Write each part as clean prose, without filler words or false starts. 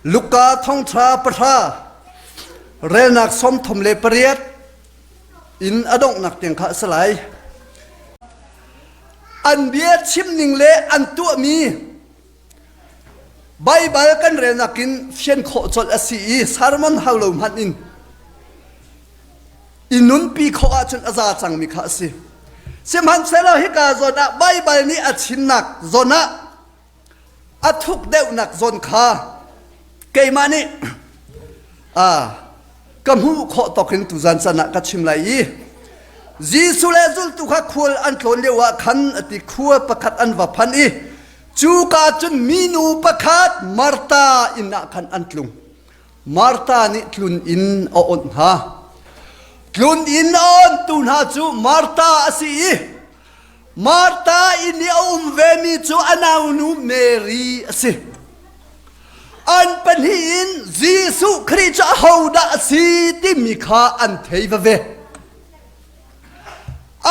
Luka thongṭha pahra relnak 38 in a donghnak tiang kha a si lai. An bia chimning le an tuahmi Baibal kan relnak in fian khawh colh a si i sermon hau lo hmanh in i nunpi khawh ahcun a za cangmi kha a si. Sihmanhsehlaw hika zawn ah Baibal nih a chimnak zawn ah a thuk deuhnak zawn kha keimah nih ka hmuh khawh tawk in tuzan can ah ka chim lai i Jesuh le zultu kha khual an tlawn lio ah khan ati khua pakhat an va phan i cuka cun minu pakhat Martha inn ah khan an tlung. Martha nih tlun inn a onh hna. Tlun inn a onhtu hna cu Martha a si i Martha inn i a um vemi cu a naunu Mary a si. An pahnih in Jesuh Khrih cu ahodah a si timi kha an thei veve.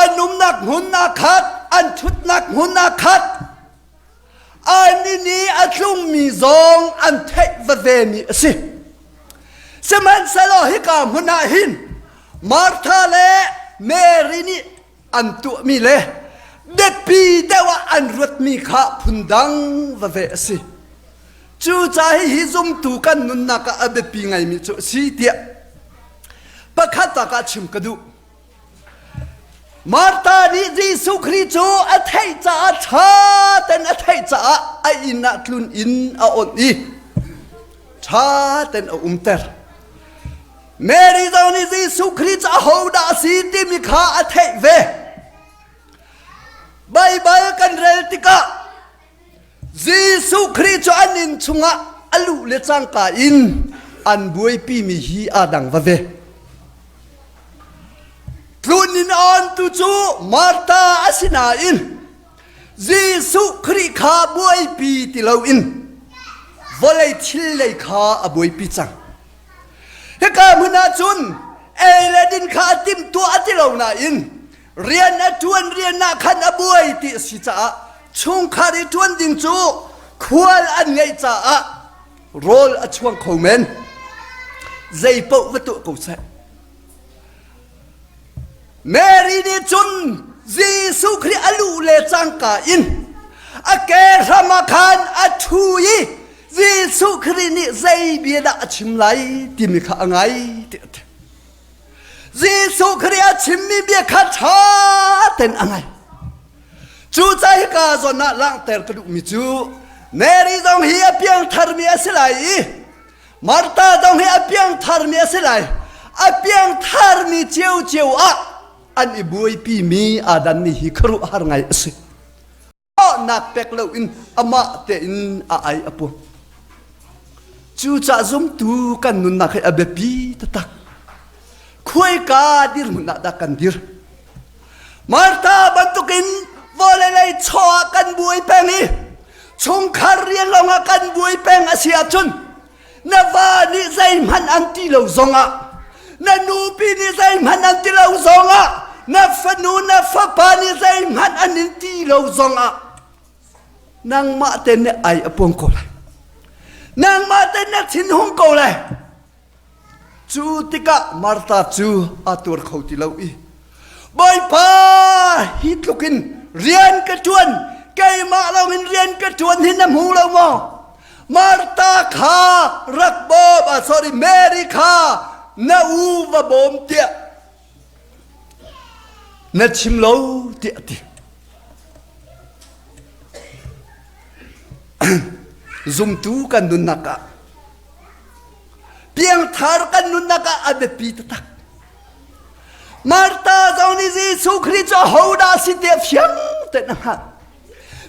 An umnak hmun aa khat, an ṭhutnak hmun aa khat. An inn i a tlungmi zong an theih vevemi a si. Sihmanhsehlaw hika hmun ah hin Martha le Mary nih an tuahmi le biapi deuh ah an ruatmi kha phundang vave a si. Cucaah hihi zumtu kan nunnak ah a biapi ngaimi cu a si tiah pakhat ah chim ka duh. Martha nih Jesuh Khrih cu a theih caah ṭha ten a theih caah a inn ah tlun inn a onh i ṭha ten a umter. Mary zong nih Jesuh Khrih cu ahodah a si timi kha a theih ve. Baibal kan rel tikah Jesuh Khrih cu an inn chungah a luh le cangka in an buaipimi hi aa dang va ve. Tlun in on tu cu Martha a si nain Jesuh Khrih kha buaipi ti loin vawlei thil lei kha a buaipi cang. Hika hmun ah cun ei le din kha a timhtuah a ti lo nain rian a ṭuan rian ah khan a buai ti a si caah chungkhar i ṭuan ding cu khual an ngeih caah rawl a chuang kho men. Zei paoh va tuah ko seh. Mary nih cun Jesuh Khrih a luh le cangka in a ke hram ah khan a ṭhu i Jesuh Khrih nih zei bia dah a chim lai timi kha a ngai ti a ti. Jesuh Khrih a chimmi bia kha ṭha ten a ngai. Cucaah hika zawn ah langhter ka duhmi cu Mary zong hi a piangtharmi a si lai i Martha zong hi a piangtharmi a si lai. A piangtharmi ciocio ah an i buaipimi aa danmi hi khuaruahhar ngai a si. Nak pek loin amah tein a ai a pum. Cucaah zumtu kan nunnak hi a biapi taktak. Khuaika dirhmun ah dah kan dir? Martha bantukin vawlei lei chaw ah kan buai peng i chungkhar rian lawngah kan buai peng a si ahcun na va nih zeihmanh an ti lo zongah na nupi nih zeihmanh an ti lo zongah na fanu na fapa nih zeihmanh an in ti lo zongah nangmah te nih ai a puang ko lai nangmah te na thinhung ko lai Cu tikah Martha cu aa tuar kho ti lo i Bawipa hi tluk in rian ka ṭuan keimah lawngin rian ka ṭuan hi na hmu lo maw? Martha kha rak bawm ah sorry Mary kha na u va bawm tiah na chim lo tiah a ti. Zumtu kan nunnak ah Piangthar kan nunnak ah a biapi taktak. Martha zong nih Jesuh Khrih cu ahodah si ti fiang tein a hngalh.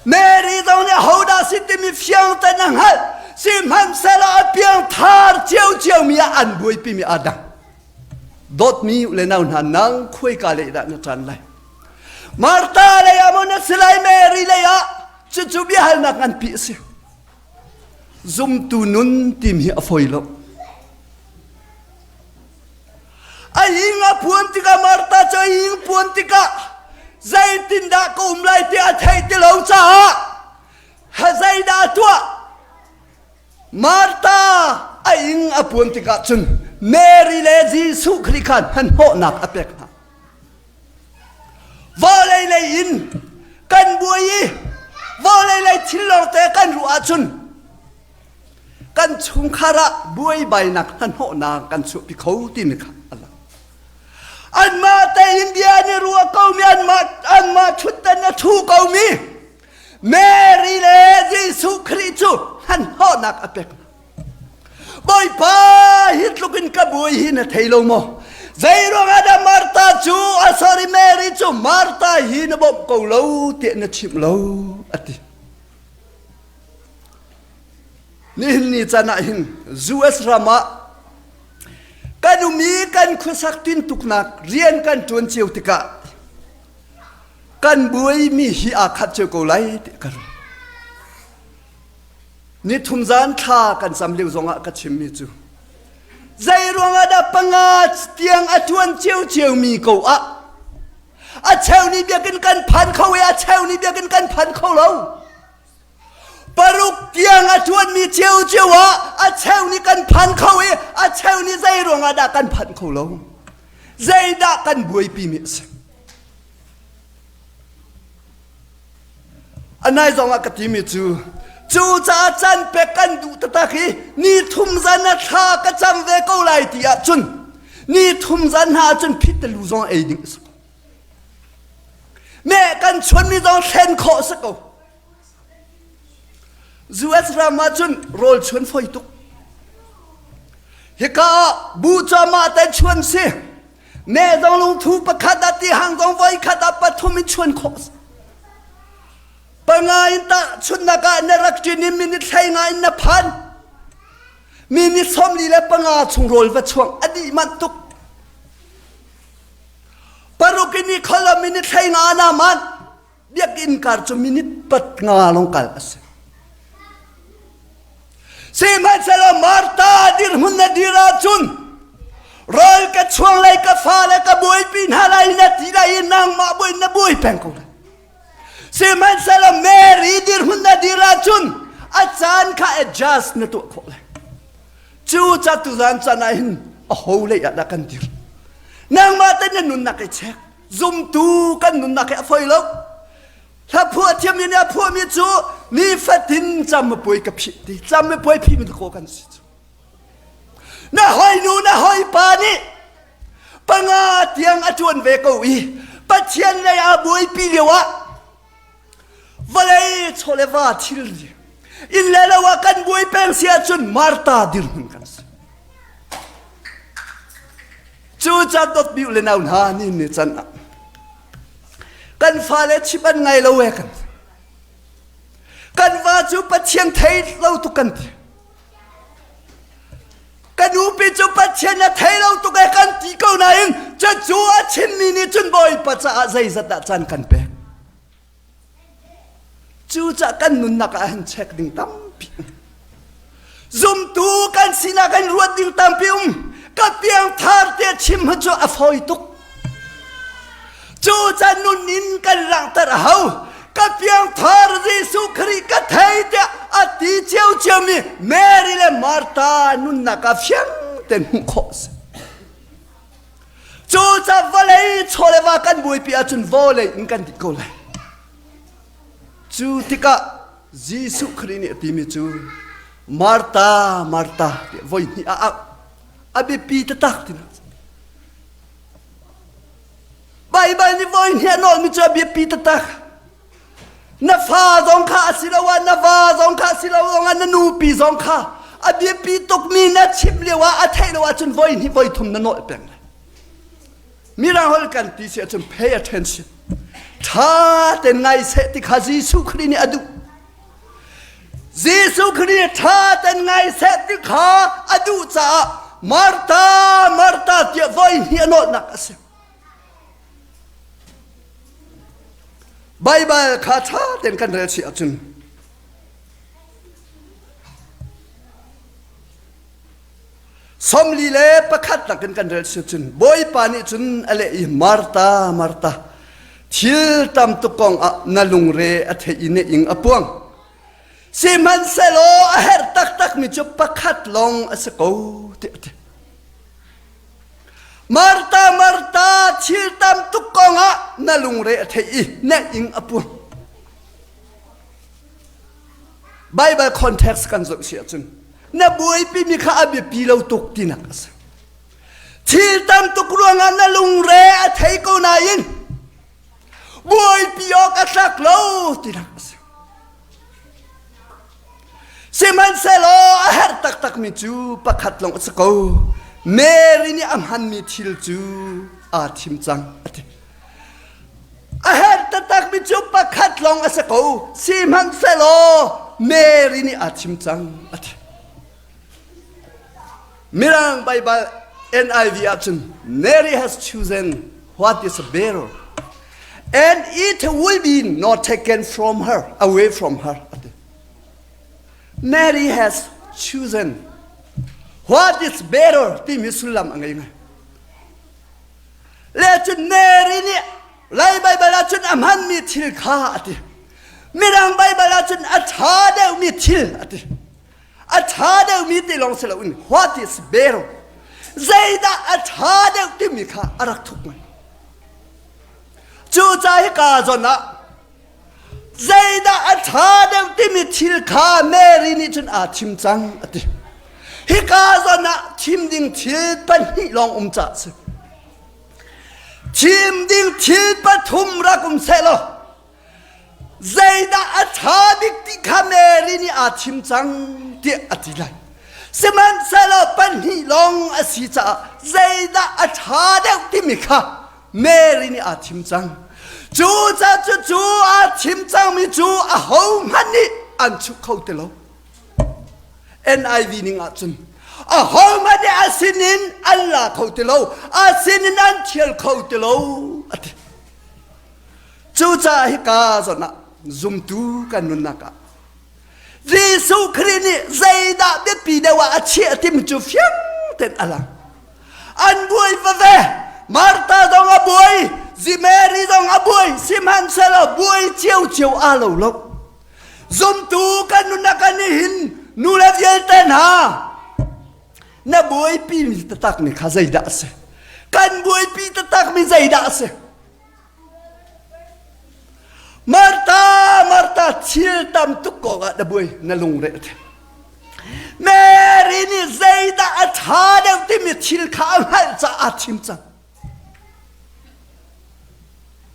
Mary zong nih ahodah si timi fiang tein a hngalh. Sihmanhsehlaw a piangthar ciocio mi ah an buaipimi aa dang. Dawtmi le nau hna nang khuaika lei dah na ṭan lai? Martha lei ah maw na si lai Mary lei ah? Cucu biahalnak nganpi a si. Zumtu nun tim hi a fawi lo. A hing a puan tikah Martha cu a hing puan tikah zeitindah ka um lai ti a theih ti lo caah zeidah a tuah? Martha a ing a puan tikah cun Mary le Jesuh Khrih khan hmanhmawhnak a pek hna. Vawlei lei in kan buai i vawlei lei thil lawngte kan ruah ahcun kan chungkhar ah buaibainak hnahnawhnak kan chuahpi kho timi kha a lang. Anmah tein bia an i ruah komi anmah anmah ṭhutdan a ṭhu komi Mary le Jesuh Khrih cu hnahnawhnak a pek hna. Bawipa hi tluk in ka buai hi na thei lo maw? Zei ruangah dah Martha cu a sorry Mary cu Martha hi na bawmh ko lo tiah na chimh lo a ti. Nihin ni caan ah hin US ram ah kan um i kan khuasak tintuknak rian kan ṭuan cio tikah kan buaimi hi aa khat cio ko lai ti ka ruah. Nithum zan thla kan cam lio zongah ka chimmi cu zei ruangah dah panga tiang a ṭuan ciocio mi ko ah a cheu nih biakinn kan phan kho i a cheu nih biakinn kan phan kho lo. Paruk tiang a ṭuanmi ciocio ah a cheu nih kan phan kho i a cheu nih zei ruangah dah kan phanh kho lo. Zeidah kan buaipi mi a si? A nai zong ah ka timi cu cu caah can pek kan duh taktak i ni thum zan ah thla ka cam ve ko lai ti ahcun ni thum zan hna ahcun phit te lu zong ei ding a si ko. Meh kan chuanmi zong thlen khawh a si ko. US ram ah cun rawl chuan foi tuk. Hika ah bu cuahmah te chuan si. Meh zong lungthu pakhat ah ti hang zong voi khat ah pathum in chuan khawh a si. Panga in tah chunnak ah na rak ṭin i minute hlei nga in na phan. Minute 45 chung rawl va chuang a dih manh tuk. Paruk in i khola minute hlei nga na man. Biakinn kar cu minute pat nga lawng kal a si. Sihmanhsehlaw Martha dirhmun na dir ahcun rawl ka chuang lai ka fale ka buaipi hna lai na ti lai i nangmah buai na buai peng ko lai. Sihmanhsehlaw Mary dirhmun na dir ahcun a caan kha adjust na tuah khawh lai. Cu ca tuzan caan ah hin a ho lei ah dah kan dir? Nangmah te na nunnak i check. Zumtu kan nunnak hi a foi lo. Hla phuah thiam nih a phuahmi cu nifatin cam puai ka phih ti cam puai phih mi ko kan si cu. Na hoi nu na hoi pa nih panga tiang a ṭuan ve ko i Pathian lei aa buaipi lio ah vawlei chawle va thil inn le lo ah kan buai peng si ahcun Martha dirhmun kan si. Cu ca dawtmi u le nau hna ni ni can ah kan fale chim an ngai lo e kan kan va cu Pathian thei lo tuk kan ti kan upi cu Pathian a thei lo tuk e kan ti ko nain cucu a chimmi nih cun Bawipa caah zeizat dah caan kan pek Cucah kan nunnak ah hin check ding tampi zumtu kan sinak in ruat ding tampi um ka piangthar te chim hi cu a fawi tuk cucah nun in kan langhter a hau ka piangthar Jesuh Khrih ka thei tiah a ti cio mi Mary le Martha nunnak ah fiang ten hmuh khawh a si Cucaah vawlei chaw le va kan buaipi ahcun vawlei in kan dih ko lai. Cu tikah Jesuh Khrih nih a timi cu Martha, Martha tiah voi hnih a auh. A biapi taktak ti Baibal nih voi hnih a nawlmi cu a biapi taktak. Na fa zong kha asiloah na va zong kha asiloah na nupi zong kha a biapi tukmi na chimh lio ah a theih lo ahcun voi hnih voi thum na nawlh peng lai. Mirang holh kan ti si ahcun pay attention. Ṭha ten ngai seh ti kha Jesuh Khrih nih a duh. Jesuh Khrih nih ṭha ten ngai seh ti kha a duh caah Martha, Martha tiah voi hnih a nawlhnak a si. Baibal kha ṭha tein kan rel si ahcun 41 nakin kan rel si ahcun Bawipa nih cun a leh i Martha Martha thil tam tuk kong ah na lungre a thei i na ing a puang. Sihmanhsehlaw a herh taktakmi cu pakhat lawng a si ko tiah a ti. Martha, Martha, thil tam tuk kongah na lungre a theih i na ing a pur. Bible context kan zoh si ahcun na buaipimi kha a biapi lo tuk tinak a si. Thil tam tuk ruangah na lungre a thei ko nain buaipi awk a tlak lo tinak a si. Sihmanhsehlaw a herh taktakmi cu pakhat lawng a si ko. Mary nih a hmanmi thil cu aa thim cang a ti. A herh taktakmi cu pakhat lawng a si ko. Sihmanhsehlaw Mary nih aa thim cang a ti. Mirang Baibal NIV ahcun Mary has chosen what is better and it will be not taken from her away from her. Mary has chosen what is better timi sullam a ngei ngai. Le cun Mary nih Lai Baibal ahcun a hmanmi thil kha a ti. Mirang Baibal ahcun a ṭha deuhmi thil a ti. A ṭha deuhmi ti lawng si loin what is better zeidah a ṭha deuh timi kha a rak thuk ngai. Cucaah hika zawn ah zeidah a ṭha deuh timi thil kha Mary nih cun aa thim cang a ti. Hika zawn ah thim ding thil pahnih lawng um caah a si. Thim ding thil pathum rak um seh law zeidah a ṭha bik ti kha Mary nih aa thim cang tiah a ti lai. Sihmanhsehlaw pahnih lawng a si caah zeidah a ṭha deuh timi kha Mary nih aa thim cang. Cu ca cu cu aa thim cangmi cu ahohmanh nih an chuh kho ti lo. NIV ning ahcun ahohmanh nih a sinin an la kho ti lo, a sinin an thial kho ti lo a ti. Cucaah hika zawn ah zumtu kan nunnak ah Jesuh Khrih nih zeidah biapi deuh ah a chiah timi cu fiang tein a lang. An buai veve. Martha zong a buai, Mary zong a buai, sihmanhsehlaw buai ciocio aa lo lo. Zumtu kan nunnak ah nihin nu le vialte hna na buaipi mi taktak mi kha zeidah a si? Kan buaipi taktak mi zeidah a si? Martha, Martha, thil tam tuk kong ah na buai, na lungre a thei. Mary nih zeidah a ṭha deuh timi thil kha a hngalh caah aa thim cang.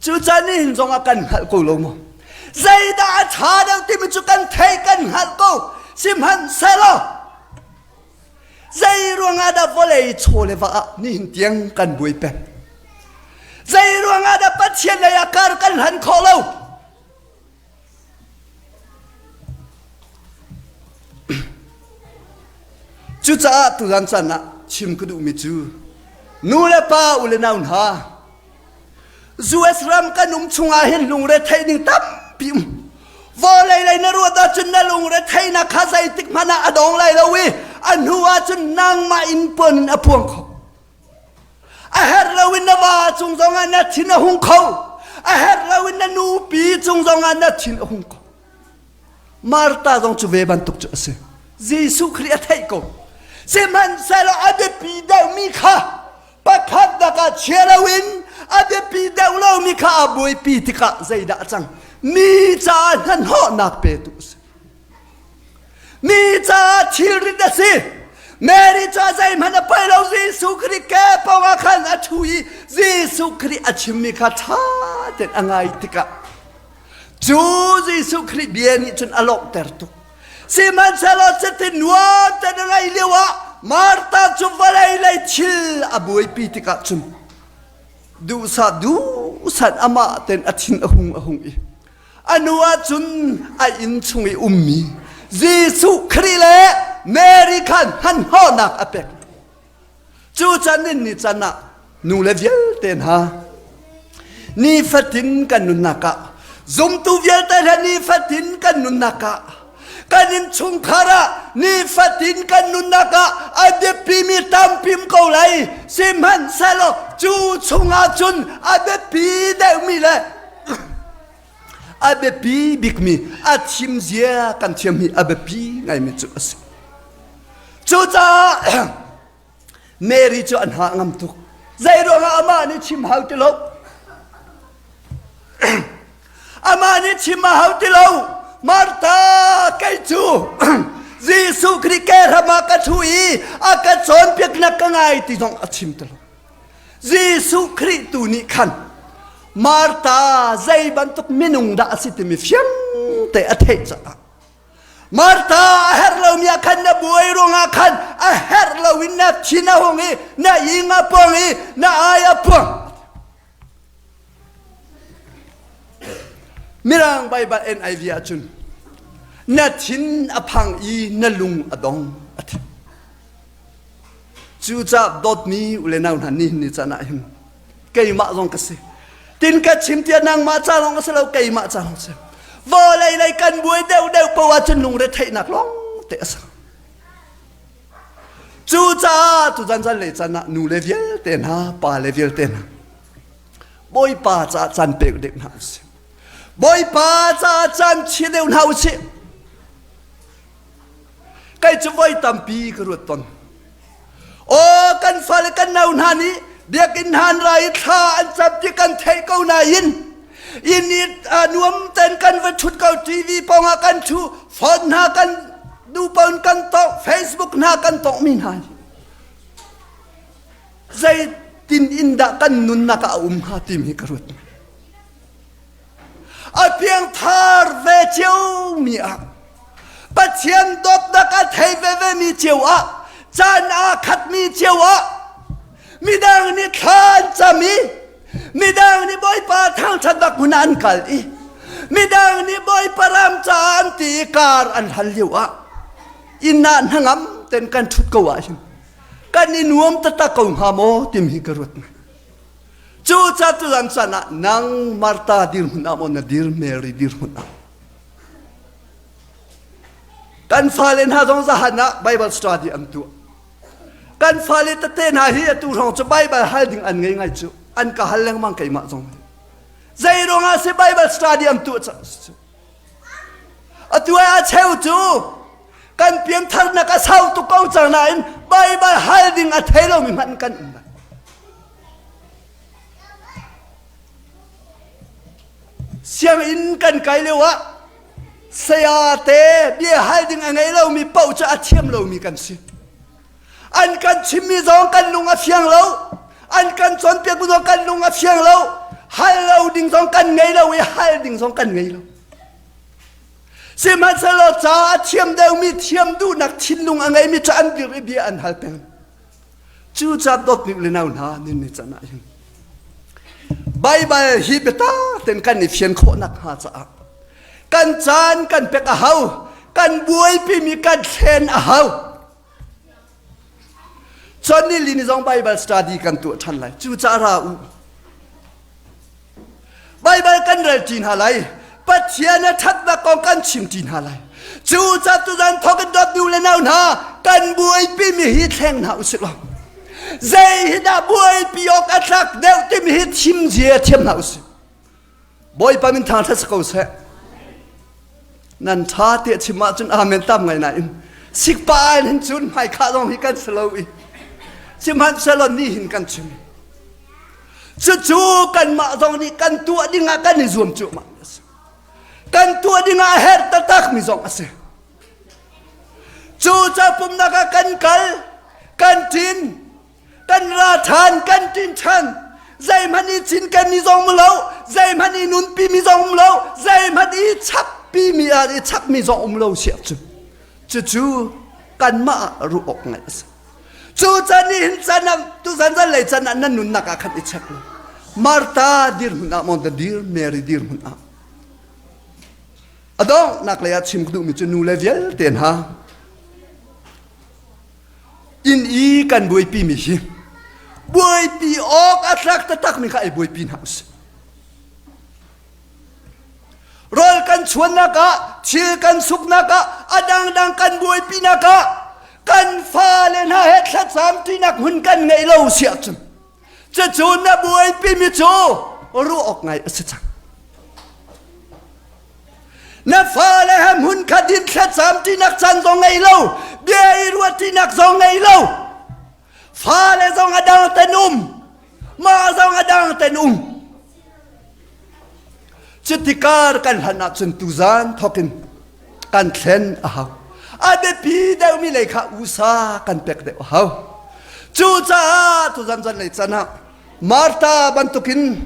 Cucaah nihin zong ah kan hngalh ko lo maw? Zeidah a ṭha deuh timi cu kan theih kan hngalh ko. Sihmanhsehlaw Zei ruangah dah vawlei chaw le va ah nihin tiang kan buai peng? Zei ruangah dah Pathian lei ah kar kan hlan khawh lo? Cucaah tuzan caan ah chim ka duhmi cu nu le pa u le nau hna US ram kan um chungah hin lungre theih ding tampi um. Vawlei lei na ruat ahcun na lungre theihnak kha zeitik hmanh ah a dong lai lo i a hnu ahcun nangmah in puan in a puang kho. A herh lo in na va cung zongah na thin a hung kho. A herh lo in na nupi cung zongah na thin a hung kho. Martha zong cu ve bantuk cu a si. Jesuh Khrih a theih ko. Sihmanhsehlaw a biapi deuhmi kha pakhat ah chia loin a biapi deuh lomi kha a buaipi tikah zeidah a cang? Mi caah hnahnawhnak petu a si. Mi caah thilrit a si. Mary cu a zeihmanh a poi lo Jesuh Khrih ke pawng ah khan a ṭhu i Jesuh Khrih a chimmi kha ṭha tein a ngai tikah Cu Jesuh Khrih bia nih cun a lawmhter tuk. Sihmanhsehlaw cutin nuam tein a ngaih lioah Martha cu vawlei lei thil a buaipi tikah cun duhsah duhsah amah tein a thin a hung a hung i a nu ah cun a inn chung i ummi Jesuh Khrih le Mary khan hmanhmawhnak a pek. Cu can in ni can ah nu le vialte hna nifatin kan nunnak ah zumtu vialte he nifatin kan nunnak ah kan innchungkhar ah nifatin kan nunnak ah a biapimi tampim ko lai sihmanhsehlaw cu chungah cun a biapi deuhmi le. A biapi bikmi a thim zia kan thiam hi a biapi ngaimi cu a si. Cucaah Mary cu an ha ngam tuk. Zei ruangah amah nih chim hau ti lo. Amah nih chim a hau ti lo. Martha kei cu Jesuh Khrih ke hram ah ka ṭhu i a ka cawnpiaknak ka ngai ti zong a chim ti lo. Jesuh Khrih tu nih khan Martha zei bantuk minung dah a si timi fiang te a theih caah Martha a herh lomi ah khan na buai ruangah khan a herh loin na thin a hung i na ing a puang i na ai a puang. Mirang Baibal NIV ahcun na thin a phang i na lung a dong a ti. Cucaah dawtmi u le nau hna nihin ni caan ah hin keimah zong ka si. Tin ka chim tiah nangmah ca lawng a si lo keimah ca lawng si. Vawlei lei kan buai deuhdeuh poah cun lungre theihnak lawng te a si. Cucaah tuzan zan lei caan ah nu le vialte hna pa le vialte hna Bawipa caah caan pek deuh hna usih. Bawipa caah caan chia deuh hna usih. Kei cu voi tampi ka ruat ton. Aw kan fale kan nau hna nih biakinn han ra i thla an cam ti kan theih ko nain inn i nuam ten kan va ṭhut ko TV pawng ah kan ṭhu phone hna kan dupawn kan tawng Facebook hna kan tawng mi hna zeitin in dah kan nunnak ah a um hnga timi ka ruat. A piangthar ve ciomi ah Pathian dawtnak a thei veve mi cio ah caan aa khatmi cio ah midang nih thla an cam i midang nih Bawipa thangṭhatnak hmun ah an kal i midang nih Bawipa ram caah an ti i kar an hal lio ah inn ah hnangam ten kan ṭhut ko ah hin kan i nuam taktak ko hnga maw timi hi ka ruat ngai. Cucaah tuzan caan ah nang Martha dirhmun ah maw na dir Mary dirhmun ah kan fale hna zong zahan ah Bible study an tuah. Kan fale tete hna hi atu hrawng cu Bible hal ding an ngei ngai cu an ka hal lengmang keimah zong. Zei ruangah si Bible study an tuah cang cu. Atu ah a cheu cu kan piantharnak a sau tuk ko cang nain Bible hal ding a thei lomi hmanh kan um lai. Sianginn kan kai lio ah saya te bia hal ding a ngei lomi paoh cu a thiam lomi kan si. An kan chimmi zong kan lung a fiang lo. An kan cawnpiakmi zong kan lung a fiang lo. Hal lo ding zong kan ngei lo i hal ding zong kan ngei lo. Sihmanhsehlaw ca a thiam deuhmi thiam duhnak thinlung a ngeimi cu an dir i bia an hal peng. Cucaah dawtmi le nau hna nin ni can ah hin Baibal hi biatak tein kan i fian khawh nakhnga caah kan caan kan pek a hau kan buaipimi kan thlen a hau cun ni li ni zong Baibal study kan tuah ṭhan lai cucaah ra u Baibal kan rel ṭi hna lai. Pathian a ṭhatnak kong kan chim ṭi hna lai. Cu ca tuzan thawk in dawt nu le nau hna kan buaipimi hi thleng hna usih law zei hi dah buaipi awk a tlak deuh timi hi thim zia thiam hna usih. Bawipa min thangṭhat si ko seh. Nan ṭha tiah chim ahcun amen tam ngai nain sikpa in hin cun hmaikhah zong hi kan si lo i sihmanhsehlaw ni hin kan chim. Cucu kanmah zong nih kan tuah dingah kan i zuam cuahmah a si. Kan tuah dingah a herh taktakmi zong a si. Cu ca pumnak ah kan kal, kan ṭin, kan ra ṭhan, kan ṭin ṭhan. Zeihmanh i cinken mi zong um lo, zeihmanh i nunpi mi zong um lo, zeihmanh i chappi mi ah i chapmi zong um lo siah cu. Cucu kanmah ah ruah awk ngai a si. Cu can nih hin can ah tuzan zanlei can ah nan nunnak ah khan i check lo. Martha dirhmun ah maw na dir Mary dirhmun ah. A donghnak lei ah chim ka duhmi cu nu le vialte hna inn i kan buaipi mi hi buaipi awk a tlak taktakmi kha ei buaipi hna usih. Rawl kan chuannak ah, thil kan suknak ah, a dangdang kan buaipinak ah kan fale hna he thlacam ṭinak hmun kan ngeih lo si ahcun cucu na buaipimi cu ruah awk ngai a si cang. Na fale he hmun khat in thlacam ṭinak caan zong ngei lo, bia i ruah ṭinak zong ngei lo. Fale zong a dang ten um, mah zong a dang ten um. Cuti kar kan hlan ahcun tuzan thokin kan thlen a hau. A biapi deuhmi lei kha usa kan pek deuh a hau. Cucaah tuzan zan lei can ah Martha bantukin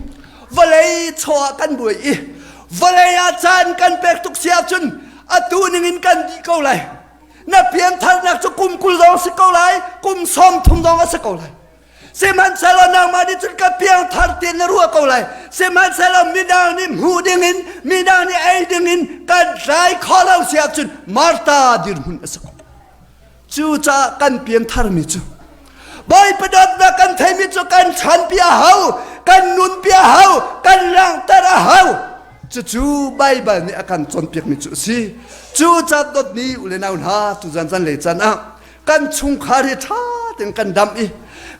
vawlei chaw ah kan buai i vawlei ah caan kan pek tuk si ahcun atu ningin kan dih ko lai. Na piantharnak cu kum 20 zong si ko lai, kum 30 zong a si ko lai. Sihmanhsehlaw nangmah nih cun ka piangthar ti na ruah ko lai. Sihmanhsehlaw midang nih hmuh dingin, midang nih ei dingin kan tlai kho lo si ahcun Martha dirhmun a si ko. Cucaah kan piantharmi cu Bawipa dawtnak kan theimi cu kan chanpi a hau, kan nunpi a hau, kan langhter a hau. Cucu Baibal nih a kan cawnpiakmi cu a si. Cucaah dawtmi u le nau hna, tuzan zan lei can ah kan chungkhar hi ṭha tein kan damh i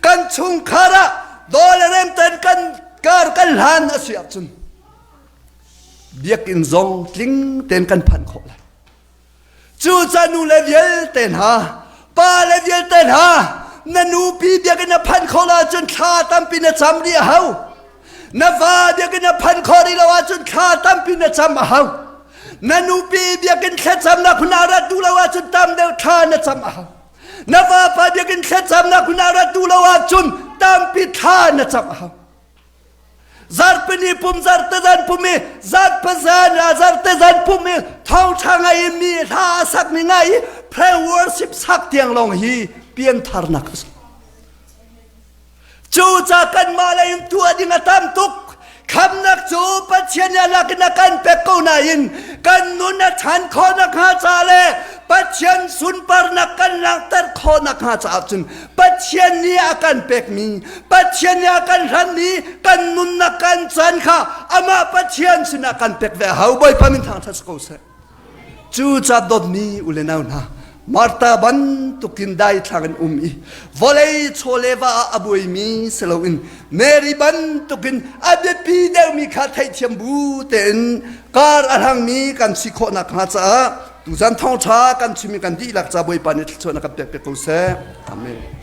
kan chungkhar ah daw le rem tein kan kar kan hlan a si ahcun biakinn zong tling tein kan phanh khawh lai. Cucaah nu le vialte hna, pa le vialte hna, na nupi biakinn na phanh khawh lo ahcun thla tampi na cam rih a hau. Na va biakinn na phanh khawh rih lo ahcun thla tampi na cam a hau. Na nupi biakinn thlacamnak hmun ah rat duh lo ahcun tam deuh thla na cam a hau. Na vapa biakinn thlacamnak hmun ah rat duh lo ahcun tampi thla na cam a hau. Zarhpini pum zarte zan pum i zarhpazan ah zarte zan pum i thawngṭha ngai in mi hla a sakmi ngai i prayer worship sak tiang lawng hi piantharnak a si. Cucaah kanmah lei in tuah ding a tam tuk. Khamnak cu Pathian nih a lak in a kan pek ko nain kan nun a ṭhan khawh nakhnga ca le Pathian sunparnak kan langhter khawh nakhnga caah cun Pathian nih a kan pekmi, Pathian nih a kan hlanmi kan nunnak kan caan kha amah Pathian sinah kan pek ve a hau. Bawipa min thangṭhat si ko seh. Cucaah dawtmi u le nau hna, Martha bantukin daithlang in um i vawlei chawleva ah a buaimi si loin Mary bantukin a biapi deuhmi kha theihthiam bu tein kar a hlangmi kan si khawh nakhnga caah tuzan thawngṭha kan chimmi kan dihlak ca Bawipa nih thluachuahnak kan pek piak ko seh. Amen.